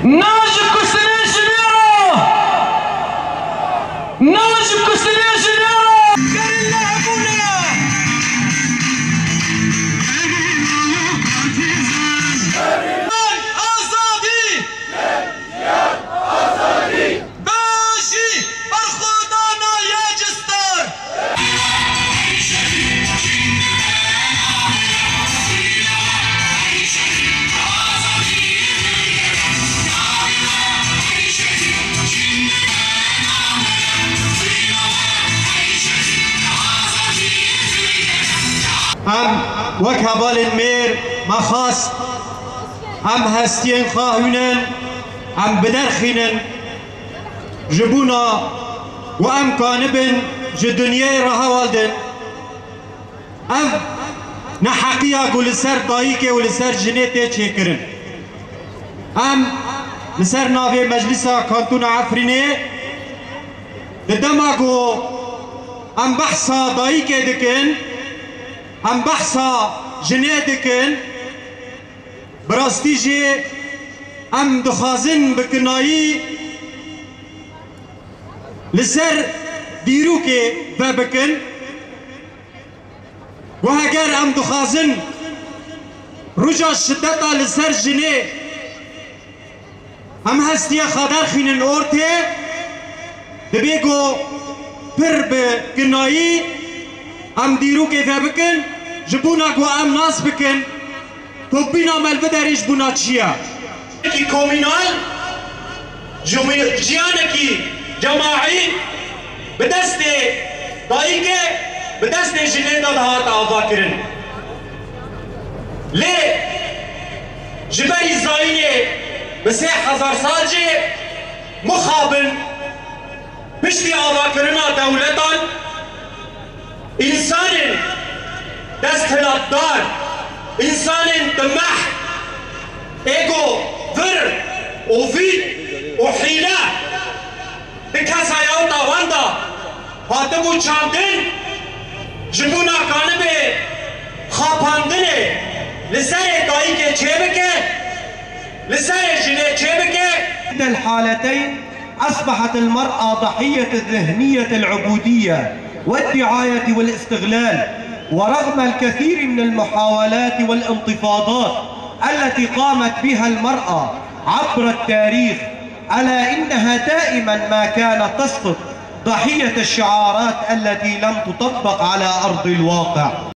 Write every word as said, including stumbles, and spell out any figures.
Na ji kuştinê jinê re! Na ji kuştinê jinê re! Gerîla hebûne! Azadî! Bejî berxwedana ya cistar! Em wek hevalên mêr me xwest, em hestiyên xwe hûnin, em biderxînin, ji bona ku em kanibin ji dinyayê re heval din. Ev neheqiya ku li ser dayikê û li ser jinê tê çêkirin. Em li ser navê Meclisa Kantona Efrînê di dema ku em behsa dayikê dikin, em behsa jinê dikin, bi rastî jî em dixwazin bi kinayî li ser dîrokê vebikin. Ku heger em dixwazin roja şideta li ser jinê em hestiye xwe derxînin ortê, dibê ku pir bi kinayî em dîrokê vebikin, ji bona ku em nas bikin, ku bîna me li vê derê ji bona çi ye. Cîhanekî komînal, ji-, cîhanekî cemaî bi destê dayikê, bi destê jinê de dihate avakirin. Lê ji berî zayînê bi sê hezar sal jî mixabin piştî avakirina dewletan, însanên desthilatdar, însanên dimeh, ê ku vir û vît û hîle di kesayeta wan de hatibû çandin, ji bona kanibê xapandinê li serê dayikê çêbike, li serê jinê çêbike. إحدى الحالتين أصبحت المرأة ضحية ذهنية العبودية والدعاية والاستغلال، ورغم الكثير من المحاولات والانتفاضات التي قامت بها المرأة عبر التاريخ، ألا إنها دائمًا ما كانت تسقط ضحية الشعارات التي لم تطبق على أرض الواقع.